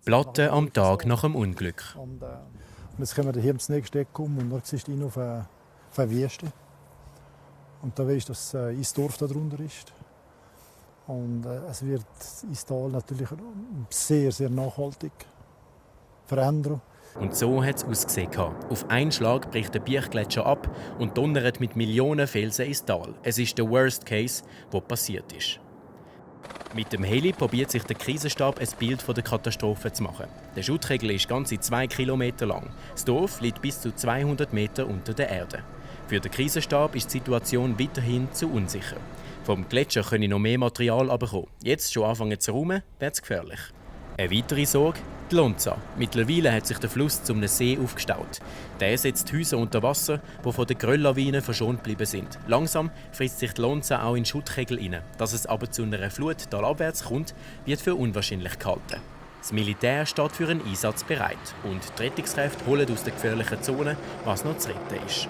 Platten am Tag nach dem Unglück. Und jetzt kommen wir hier ins nächste Eck um und dort siehst du auf eine Wüste. Und da weißt du, dass ein Eisdorf da drunter ist. Und es wird das Eistal natürlich sehr, sehr nachhaltig verändern. Und so hat es ausgesehen. Auf einen Schlag bricht der Birchgletscher ab und donnert mit Millionen Felsen ins Tal. Es ist der Worst Case, der passiert ist. Mit dem Heli probiert sich der Krisenstab ein Bild von der Katastrophe zu machen. Der Schuttkegel ist ganze 2 Kilometer lang. Das Dorf liegt bis zu 200 Meter unter der Erde. Für den Krisenstab ist die Situation weiterhin zu unsicher. Vom Gletscher können noch mehr Material abkommen. Jetzt schon anfangen zu räumen, wird es gefährlich. Eine weitere Sorge: die Lonza. Mittlerweile hat sich der Fluss zu einem See aufgestaut. Der setzt Häuser unter Wasser, die von den Grölllawinen verschont geblieben sind. Langsam frisst sich die Lonza auch in Schuttkegel rein. Dass es aber zu einer Flut talabwärts kommt, wird für unwahrscheinlich gehalten. Das Militär steht für einen Einsatz bereit und die Rettungskräfte holen aus der gefährlichen Zone, was noch zu retten ist.